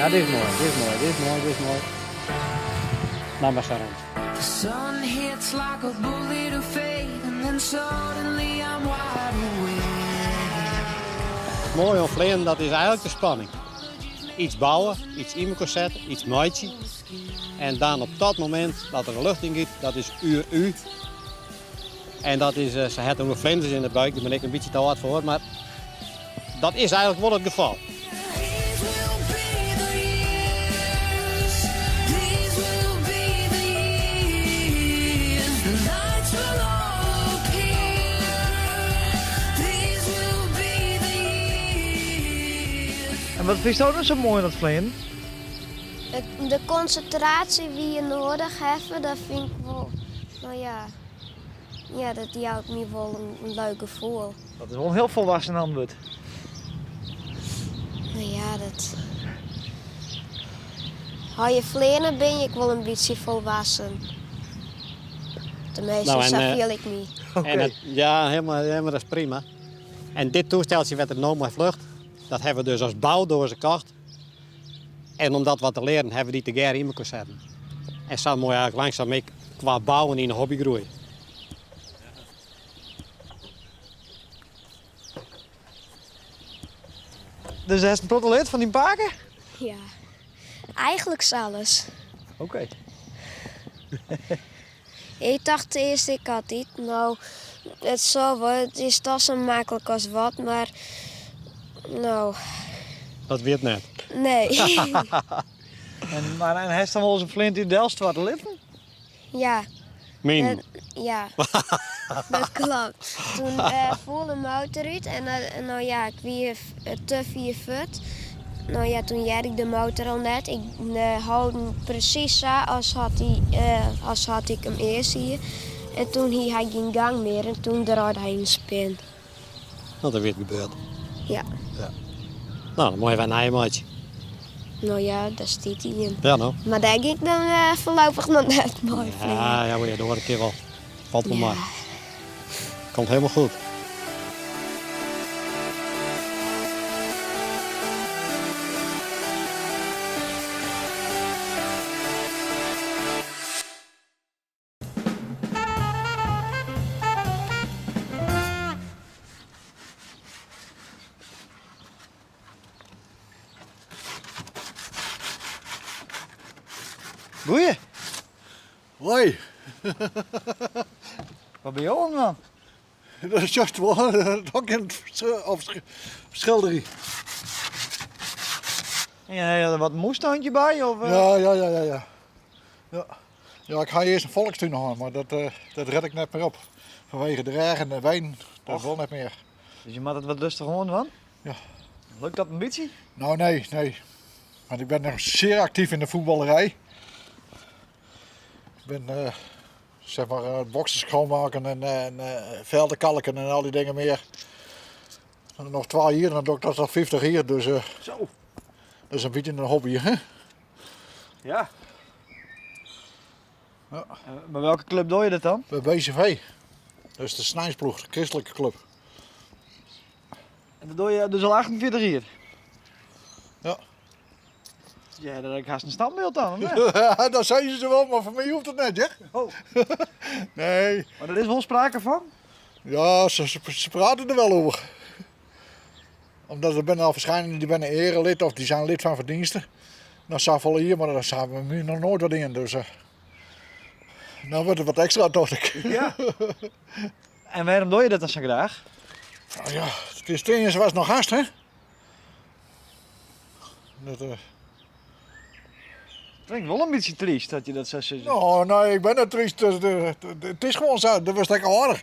Ja, dit is moai, dit is moai, dit is moai, dit is moai. Nou mar sa rûn. The sun hits like a bullet of fate, and then suddenly I'm wide awake. Moai oan fleanen, dat is eigenlik de spanning. Iets bouwe, iets yn mekoar sette, iets meitsje. En dan op dat momint dat er de lucht yn giet, dat is uur U. En dat is, eh, se hat oer vlinders in de buik, dêr bin ik in bytsje te âld foar, mar dat is eigenlik wol it gefal. These will be the years. These will be the years. The lights will all appear. These will be the years. En wat fynsto dan sa moai oan it fleanen? De konsintraasje dy't je nedich hawwe, dat fyn ik wol, no ja, ja, dat jout my wol in leuk gefoel. Dat is wol in hiel folwoeksen antwurd. No ja, dat. As je fleane bin je ek wol in bytsje folwoeksen. Teminsten, Nou, en, sa eh, fiel ik my. En it, ja, helemaal, helemaal, dat is prima. En dit toesteltsje wêr't er no mei fljocht, dat hawwe we dus as boudoaze kocht. En om dat wat te learen, hawwe we dy tegearre yn mekoar setten. En sa moai eigenlik langsum ek kwa bouwen yn de hobby groeie. Dus hast in protte leard fan dyn pake? Ja, eigenlik alles. Oké. Ik tocht earst ek altyd, no, it sil wol, it is dochs sa maklik as wat, mar no, Dat wie it net. nee. En, mar, en hast dan wolris in fleantúch delstoarte litten? Ja. Myn. Ja, dat kloppet. Toen foel de motor út en no ja, ik wie te fier fuort. No ja, toen hearde ik de motor al net. Ik hold him presys sa as hat hy, as hat ik him earst hie. En toen hie hy gjin gang mear en toen draaide hy yn spin. No, dat wie it gebeurd. Ja. Ja. No, dan moatte je wer in nije meitsje. No ja, dêr stiet ien. Ja, no. Mar dêr gean ik dan eh, foarlopich noch net mei fleanen. Ja, ja, maar de oare kear wol. Falt wol Ja. mei. Komt helemaal goed. Goeie. Hoi. Wat binne jo oan it dwaan? Dat is juist wol, dat kin of skilderje. En ha je der wat in moestuintje by? Of, eh? Ja, ja, ja, ja, ja. Ja, ja ik ha earst in folkstún hân, mar dat, eh, dat red ik net mear op. Fanwege de regen en de wyn, dat wol net mear. Dus je moatte it wat rêstich oan dwaan? Ja. Lukt dat in bytsje? Nou, nee, nee. Want ik ben noch sear aktyf yn de fuotballerij. Ik ben eh, zeg maar eh, boxen schoonmaken en, en eh, velden kalken en al die dingen meer. Noch twa jier, dan doch ik dat al 50 jier. Dus eh, Zo. dat is in bytsje in hobby. Hè? Ja. Ja. By welke klup doch je dat dan? By BCV. Dat is de sneinsploech, de kristlike klup. En dat doch je dus al 48 jier? Ja. Ja, dat hast in standbeeld dan, of net? dat sizze se wol, mar foar my hoecht it net, hear. Oh. Nee. Mar der is wol sprake fan? Ja, se, se, se prate der wol oer. Omdat der binne al ferskeidenenen dy binne earelid of dy zijn lid fan ferdienste. No safolle jier, mar dat hawwe we noch noait wat dien. Dus uh, no wurdt it wat ekstra, tocht ik. Ja. En wêrom doch je dat dan sa graach? Nou ja, it is it iennichste watst noch hast, hè? Dat, uh... Klinkt wol in bytsje tryst dat je dat sa sizze. No, nee, ik bin net tryst. It is gewoan sa, do wurdst ek âlder.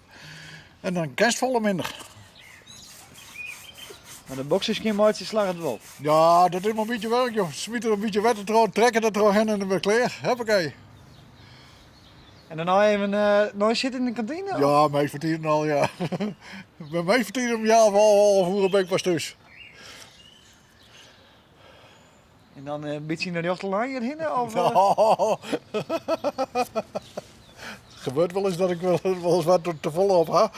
En dan kinst folle minder. Mar de boxen skjinmeitsje slagget wol. Ja, dat is mar in bytsje wurk, joh. Smyt der in bytsje wetter troch, trekke der trochhinne en dan bin ik klear. Huppakee. En dêrnei even uh, neisitte yn de kantine? Ja, meast betiden al, ja. Meast betiden om healwei half oere bin ik pas thús. En dan in bytsje yn de rjochte lijn hjirhinne? Of, uh? Het gebeurt wel eens dat ik wel, wel eens wat te folle op ha.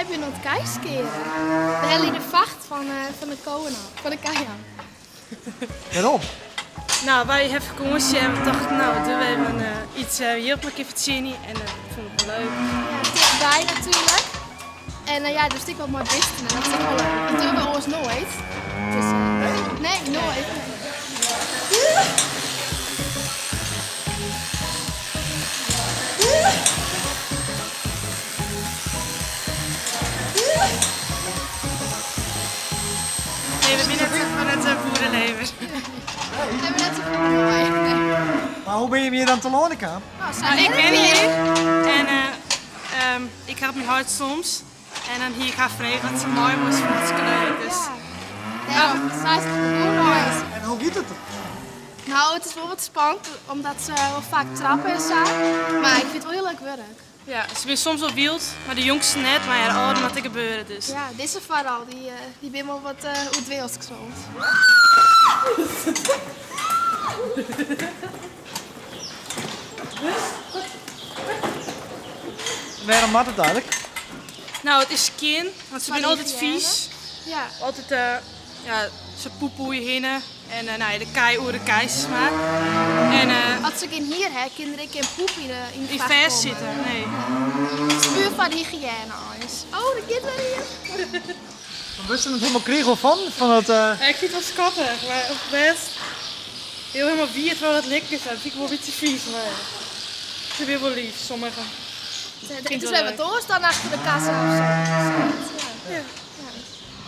Wy binne oan it keiskearen. We helje de facht fan fan de kowen ôf, fan de kij ôf. Wêrom? No, wy ha fakânsje en we tochten, no, dogge we even iets jild mei kin fertsjinje en dat fûn ik wol leuk. Ja, tichtby natuerlik. En ja, dus ek wat mei bisten en dat is ek wol leuk. Dat dogge we oars noait. Dus, nee, noait. Nee, we binne net fan it boereleven. Nee, we net sa nee. Maar hoe bin je hjir dan telâne kaam? Nou, ik wen hjir en ik help myn heit soms. En dan hie ik har frege oft se mei woe, se fûn it hartstikke leuk. Dus. Ja, sa is it gewoan nooit. En hoe giet it? Nou, it is wol wat spannend, omdat se wol faak trappe en sa. Mar ik fyn it wol hiel leuk wurk. Ja, se binne soms wol wyld, mar de jongsten net, mar ja, de âlden moat ek gebeure dus. Ja, dizze foaral, dy, dy binne wol wat oerdwealsk soms. Wêrom moat it eigenlik? No, it is skjin, want se binne altyd fys. Ja. Altyd, ja, se poepe oer je hinne en no ja, de kij oer de kij sis mar. En, As se gjin hier ha, kin der ek gjin poep yn de yn Yn fêst sitte, nee. It is puer foar de hygiëne eins. Oh, der giet wer ien. Wurdst der net hielendal kriegel fan? Fan it. Ja, ik fyn it wol skattich, mar op bêst hiel helemaal wiet fan it likken sa, dat fyn ik wol in bytsje fys, mar ja. Se binne wol lyf, sommigen. It is wer wat oars dan achter de kassa of sa. Ja.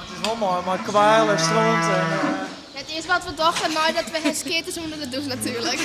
It is wol mei, mei kweil en stront en. It earste wat we dogge neidat we ha skeard is ûnder de dûs natuerlik.